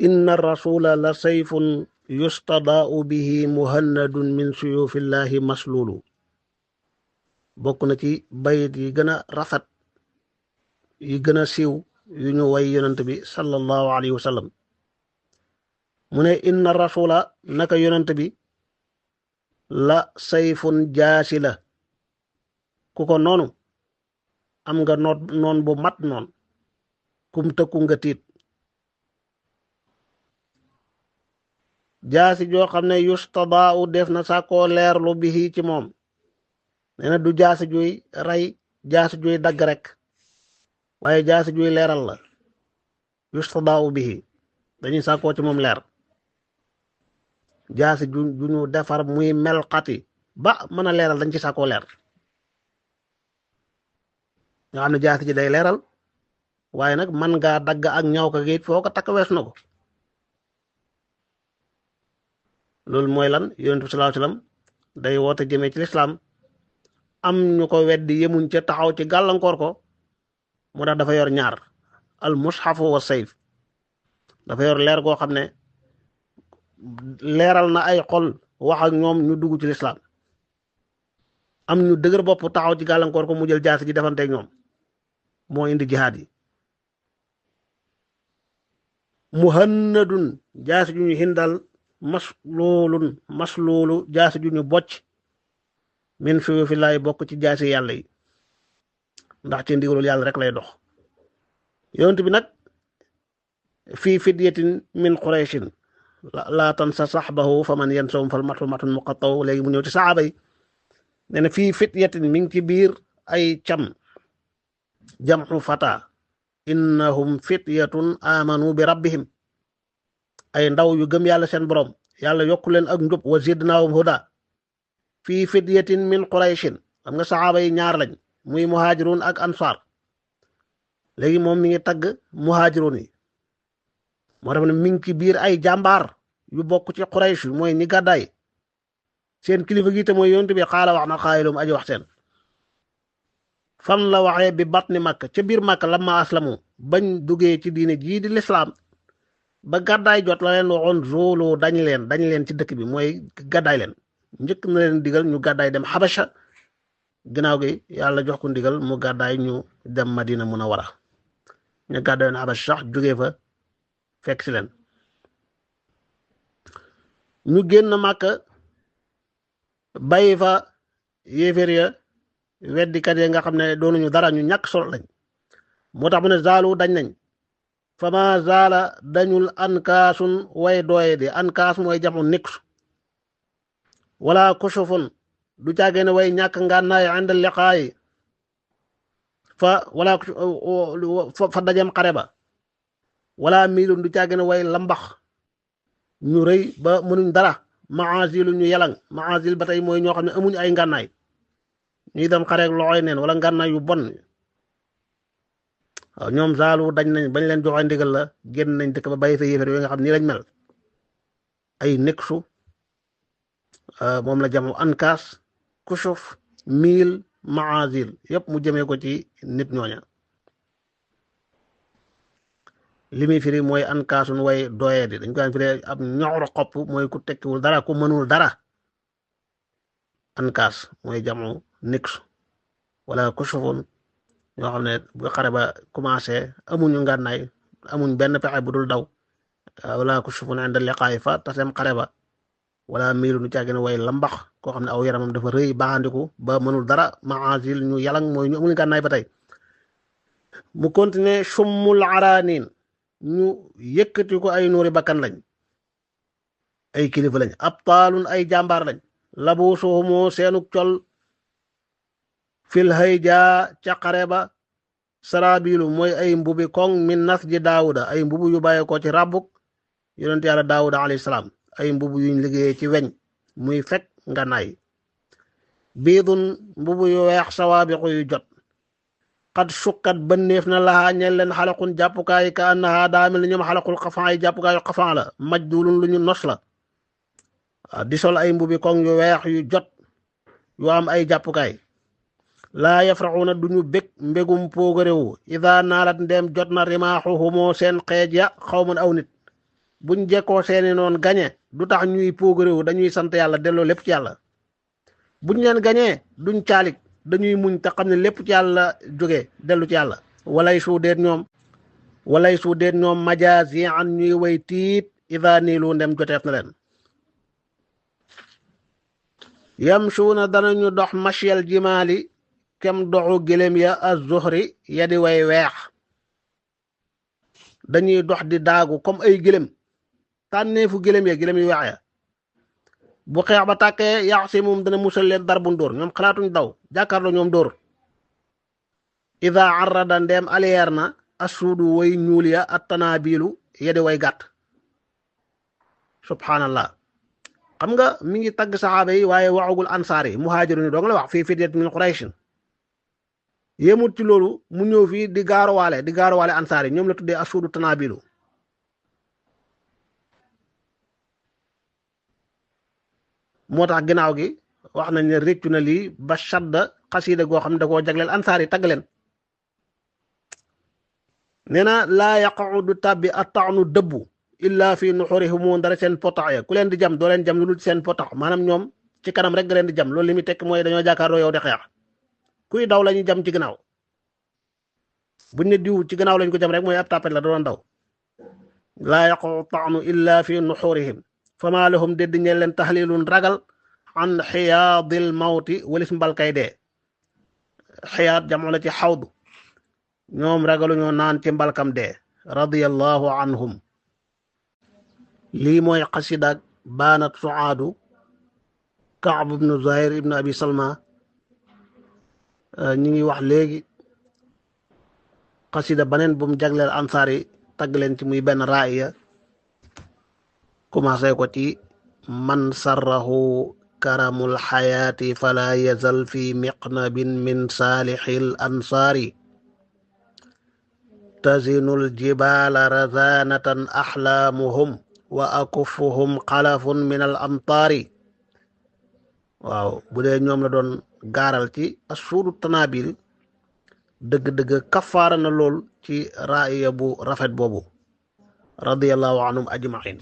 inna rasula la sayfun yustadaau bihi muhannadun min suyufillahi maslulu. bokk na ci bayit yi gën a rafet yi gën a siiw yu ñu way yonent bi sallallahu alayhi wa sallam mu ne inna rasula naka yonent bi la sayfun jaasi la ku ko noonu am nga noon bu mat noon kum tëkku nga tiit. jaasi joo xam ne yustadaau def na sàkkoo leerlu bihi ci moom nee na du jaasi juy rey jaasi juy dagg rek waaye jaasi juy leeral la yustadaau bihi dañuy sàkkoo ci moom leer. jaasi ju ñu defar muy melxati ba mën a leeral dañ ci sàkkoo leer nga xam ne jaasi ji day leeral waaye nag man ngaa dagg ak ñaw ka it foo ko takk wees na ko. loolu mooy lan yonent bi sallallahu alayhi wasallam day woote jëmee ci lislaam am ñu ko weddi yemuñ ca taxaw ci gàllankoor ko moo tax dafa yor ñaar al mushafu wa sayf dafa yor leer goo xam ne leeral na ay xol wax ak ñoom ñu dugg ci lislaam am ñu dëgër bopp taxaw ci gàllankoor ko mu jël jaasi ji defanteeg ñoom moo indi jihaad yi. muhannadun jaasi ju ñu hindal masluulu jaasi ju ñu bocc min suyufillahi bokk ci jaasi yàlla yi ndax ci ndigalul yàlla rek lay dox. yonent bi nag fii fidyatin min qurayshin laa tansa sahbahu fa man yansawum fal matu matun muqattaw léegi mu ñëw ci saxaaba yi nee na fii fidyatin mi ngi ci biir ay cam jam'u fata innahum fityatun amanu bi rabbihim ay ndaw yu gëm yàlla seen borom yàlla yokku leen ak njub wa zidnaahum huda fii fidyatin min qurayshin xam nga saxaaba yi ñaar lañ muy muhajirun ak ansar léegi moom mi ngi tagg muhajirun yi moo tax ne mi ngi ci biir ay jàmbaar yu bokk ci quraysh mooy ñi gàddaay seen kilifa gi te mooy yonent bi xaala wax na xaayilum aji wax seen fan la waxee bi batni makka ca biir makka lamma aslamu bañ duggee ci diine jii di lislaam ba gàddaay jot la leen waxoon zoolo dañ leen ci dëkk bi mooy gàddaay leen njëkk na leen digal ñu gàddaay dem xabasha ginnaaw gi yàlla jox ko ndigal mu gàddaay ñu dem madina munawara ñu gàddaayoon xabasha sax jógee fa fekk si leen ñu génn màkk bàyyi fa yéeféer ya weddikat ya nga xam ne doonuñu dara ñu ñàkk solo lañ moo tax mu ne zaalu dañ nañ fama zaala dañul ankaasun way dooye di ankaas mooy jamu niksu wala kushufun du caagee ne way ñàkk ngànnaay ànd liqaayi fa dajem xare ba wala miilun du caagee ne way lambax ñu rëy ba mënuñ dara maazilu ñu yalang maazil ba tey mooy ñoo xam ne amuñ ay ngànnaay ñuy dem xareek loxoy neen wala ngànnaay yu bon waaw ñoom zaalu dañ nañ bañ leen joxe ndigal la génn nañ dëkk ba bàyyi fa yéefar yooyu nga xam ni lañ mel ay niksu moom la jamu ankaas kushuf miil maazil yëpp mu jëmee ko ci nit ñooña li muy firi mooy ankaasun way doyee di dañ ko daan firi ab ñoxor xopp mooy ku tekkiwul dara ku mënul dara ankaas mooy jamu niksu wala kushufun ñoo xam ne bu xare ba commencé amuñu ngànnaay amuñ benn pexe bu dul daw wala kushufun inda liqaa'i fa tasem xare ba wala miilu nu caagin way lambax koo xam ne aw yaramam dafa rëy baaxandiku ba mënul dara maazil ñu yalang mooy ñu amuñ ngànnaay ba tey mu continuer summul araaniin ñu yëkkati ko ay nuuri bakkan lañ ay kilifa lañ abtaalun ay jàmbaar lañ labusuhumoo seenuk col fil hayja ca xare ba sarabilu mooy ay mbubi koŋ min nas ji daawuda ay mbubu yu bàyyi ko ci rabbuk yonent yàlla daawuda alayhi salaam ay mbubu yuñ liggéeyee ci weñ muy fekk ngànnaay biidun mbubu yu weex sawaabiqu yu jot xat sukkat bënneef na laxaa ñel leen xalaqun jàppukaay ka annaha daa mel ni ñoom xalaqul xafan ay jàppukaayu xafan la majdulun lu ñu nos la waaw di sol ay mbubi koŋ yu weex yu jot yu am ay jàppukaay laa yafraxuuna duñu bég mbégum poogaréwu ida naalat ndeem jot na rimaaxuhumoo seen xeej ya xawman aw nit buñ jekkoo seeni noon gañe du tax ñuy poogaréwu dañuy sant yàlla delloo lépp ci yàlla buñ leen gañee duñ caalik dañuy muñ te xam ne lépp ci yàlla jóge dellu ci yàlla walay su deet ñoom majaas yi an ñuy way tiit ida niilu ndem joteef na leen yamsuuna danañu dox mashyal jimaali kem doxu gëlëm ya az-zuhri ya di way weex dañuy dox di daagu comme ay gëlëm tànneefu gëlëm yi weex ya bu xeex ba tàkkee yaxsi moom dana musal leen darbun dóor ñoom xalaatuñ daw jàkkaarloo ñoom dóor ida arrada ndeem aliyeer na asuudu way ñuul ya attanaabilu ya di way gàtt subhanallah xam nga mi ngi tagg saxaaba yi waaye waxagul ansaar yi muhaajiru ni dong la wax fii fidyat min quraysh yemut ci loolu mu ñëw fii di gaaruwaale ansaar yi ñoom la tuddee asuudu tanaabilu moo tax ginnaaw gi wax nañ ne réccu na lii ba shadda xasiida goo xam ne da koo jagleel ansaar yi tagg leen nee na laa yaqudu tabbi attaanu dëbbu illa fi nuxurihim dara seen potax ya ku leen di jam doo leen jam lu dul seen potax maanaam ñoom ci kanam rek nga leen di jam loolu li muy tekk mooy dañoo jàkkaarloo yow di xeex kuy daw la ñuy jam ci gannaaw buñ ne diw ci gannaaw lañ ko jam rek mooy ab tàppet la doon daw laa yaqudu taanu illa fi nuxurihim fama lahum dédd ñeel leen taxlilun ragal an xiyaadil mawti walis mbalkay dee xiyaad jamono ci xawdu ñoom ragaluñoo naan ci mbalkam dee radiyallahu anhum lii mooy xasidaak baanat suaadu Kaab ibnu Zuhayr ibnu Abi Salma ñi ngi wax léegi xasida baneen bu mu jagleel ansaar yi tagg leen ci muy benn raaya commencé ko ci man sarrahu karamul xayaati fala yazal fi miqnabin min saalixil ansaari tazinul jibaala razanatan axlaamuhum wa akufuhum xalafun min al amtaari waaw bu dee ñoom la doon gaaral ci asuudu tanaabil dëgg-dëgg kafaara na lool ci raaya bu rafet boobu radiyallahu anhum ajmain